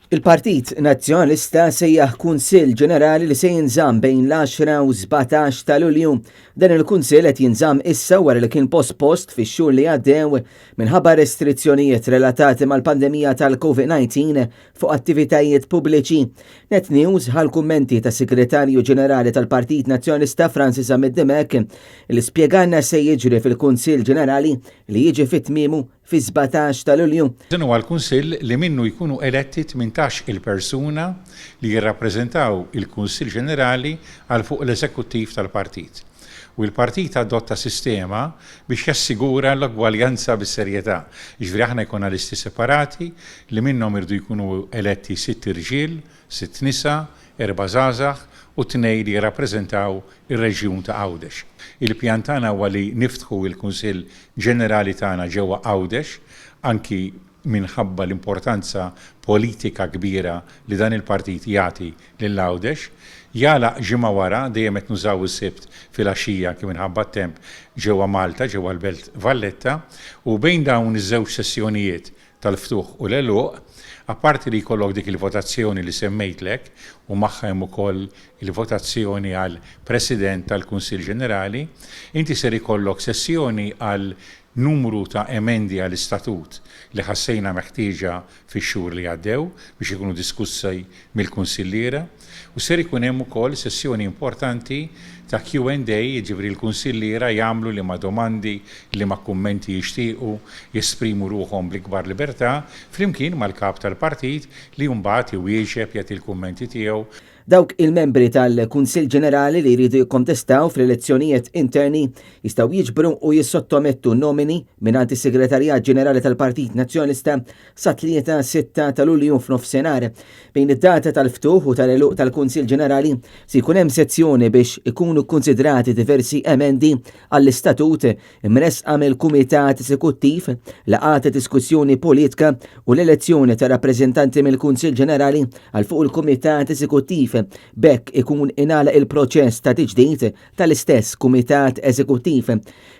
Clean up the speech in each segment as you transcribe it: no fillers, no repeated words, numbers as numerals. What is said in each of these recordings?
Il-Partit Nazzjonalista sejjaħ Kunsill Ġenerali li se jinżamm bejn l-10 u 17 ta' Lulju. Dan il-Kunsill qed jinżamm issa wara li kien pospost fix-xhur li għaddew minħabba restrizzjonijiet relatati mal-pandemija tal-COVID-19 fuq attivitajiet pubbliċi. Net News ħa l-kummenti tas-Segretarju Ġenerali tal-Partit Nazzjonalista Francis Zammit Dimech li spjegalna se jiġri fil-Kunsill Ġenerali li jiġi fi tmiemu fis-17 ta' Lulju. Dan huwa l-Kunsill li minnu jkunu eletti 18-il persuna li jirrappreżentaw il-Kunsill Ġenerali għal fuq l-Eżekuttiv tal-Partit. U l-Partit adotta sistema biex jassigura l-ugwaljanza bis-serjetà. Jiġifieri aħna jkollna listi separati li minnhom iridu jkunu eletti sitt irġiel, sitt nisa, erba' żgħażagħ u tnejn li jirrappreżentaw ir-reġjun ta' Għawdex. Il-pjan tagħna huwa li niftħu l-Kunsill Ġenerali tagħna ġewwa Għawdex, anki minħabba l-importanza politika kbira li dan il-partit jagħti lil Għawdex. Jagħlaq ġimgħa wara, dejjem qed nużaw is-Sibt filgħaxija anki minħabba t-temp, ġewwa Malta, ġewwa l-Belt Valletta, u bejn dawn iż-żewġ sessjonijiet tal-ftuħ u l-għeluq, apparti li jkollok dik il-votazzjoni li semmejtlek u magħha hemm ukoll il-votazzjoni għal President tal-Kunsill Ġenerali, inti ser ikollok sessjoni għal numru ta' emendi għall-istatut li ħassejna meħtieġa fix-xhur li għaddew biex ikunu diskussi mill-kunsilliera u ser ikun hemm ukoll sessjoni importanti ta' Q and A, jiġifieri l-kunsilliera jagħmlu liema domandi, liema kummenti jixtiequ, jesprimu ruħhom bl-ikbar libertà, flimkien mal-Kap tal-Partit li mbagħad iwieġeb, jagħti l-kummenti tiegħu. Dawk il-membri tal-Kunsill Ġenerali li jridu jikkontestaw fl-elezzjonijiet interni jistgħu jiġbru u jissottomettu nomini mingħand is-Segretarjat Ġenerali tal-Partit Nazzjonalista sat-Tlieta 6 ta' Lulju f'nofsinhar. Bejn id-data tal-ftuħ u tal-għeluq tal-Kunsill Ġenerali se jkun hemm sezzjoni biex ikunu kkunsidrati diversi emendi għall-istatut imressqa mill-Kumitat Esekuttiv, laqgħat ta' diskussjoni politika u l-elezzjoni ta' rappreżentanti mill-Kunsill Ġenerali għal fuq il-Kumitat Esekuttiv. B'hekk ikun ingħalaq il-proċess ta' tiġdid tal-istess Kumitat Eżekuttiv.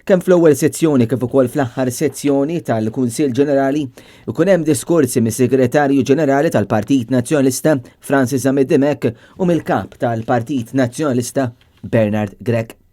Kemm fl-ewwel sezzjoni kif ukoll fl-aħħar sezzjoni tal-Kunsill Ġenerali ikun hemm diskorsi mis-Segretarju Ġenerali tal-Partit Nazzjonalista Francis Zammit Dimech u mill-Kap tal-Partit Nazzjonalista Bernard Grech.